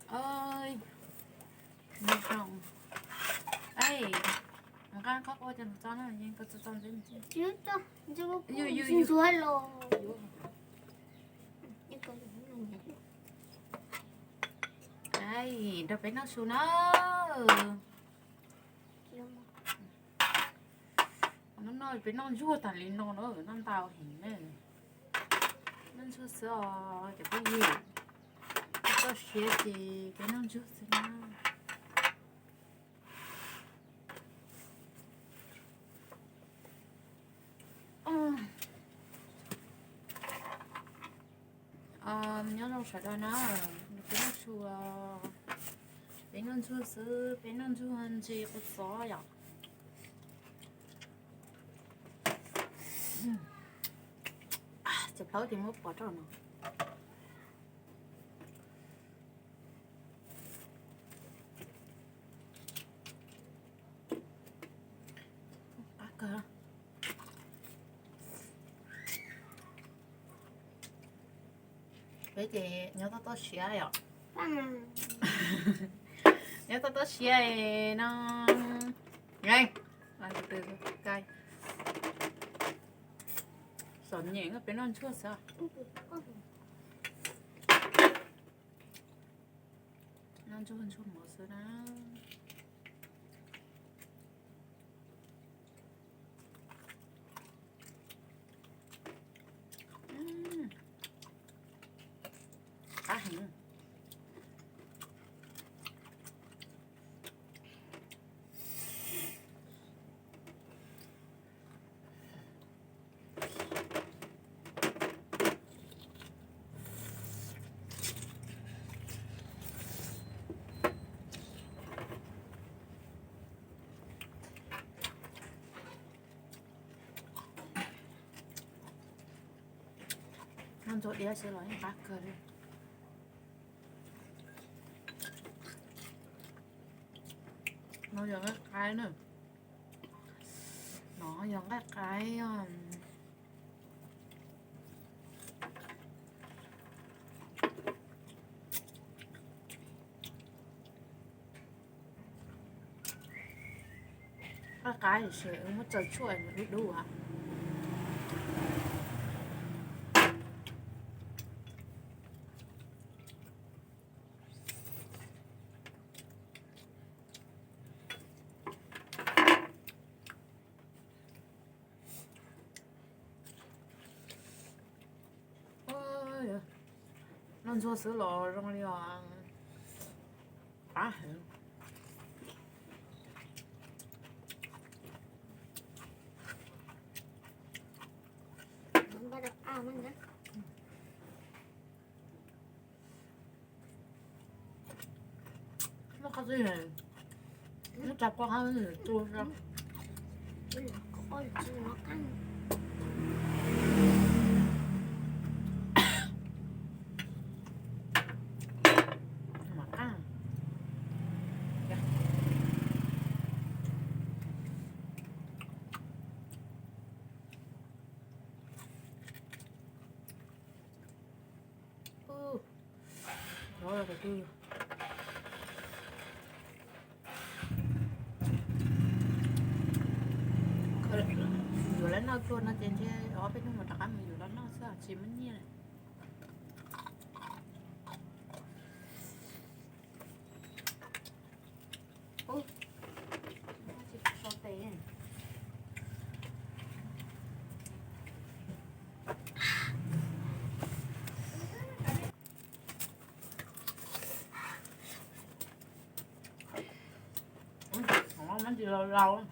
Oj, nqaa qhov ua cov ntxoov txob na, yeej koj txoov txoov ntxwv ntxwv. Yus yus yus ntxuav los. Nrog peb noj su na. Hnub no peb noj ntsuag tas li no na, noj ntau heev na. Noj ntsuag xwb os cov phooj ywg. Txoj siab ces peb noj ntsuag xwb na. Nyob zoo sawv daws na, peb noj su, peb noj ntsuag xwb, peb noj ntsuag ntsis qus txob yom. Ces plaub ces muab pov rau no. Qab kawg. Peb ces nyob toj toj siab yom. Nyob toj toj siab no. Txom nyem peb noj ntsuag xwb. Noj ntsuag ntsuag mov xwb na. Qab heev. Noj ntsuag diab xwb los yeej qab kawg li. No yog nqaij qaib na. No yog nqaij qaib. Nqaij qaib ces wb muab tsaws tshuaj nws dub dub a. Noj ntsuag xwb los zoo li os. Qab heev. Muab qhov twg, muab tsa koj qhov twg tu. Mam qab. Yuav lawv noj tuag no ces ntshe ob peb hnub mus rov qab mus yuav lawv noj xwb tsis muaj nyiaj. Ntsis laus laus.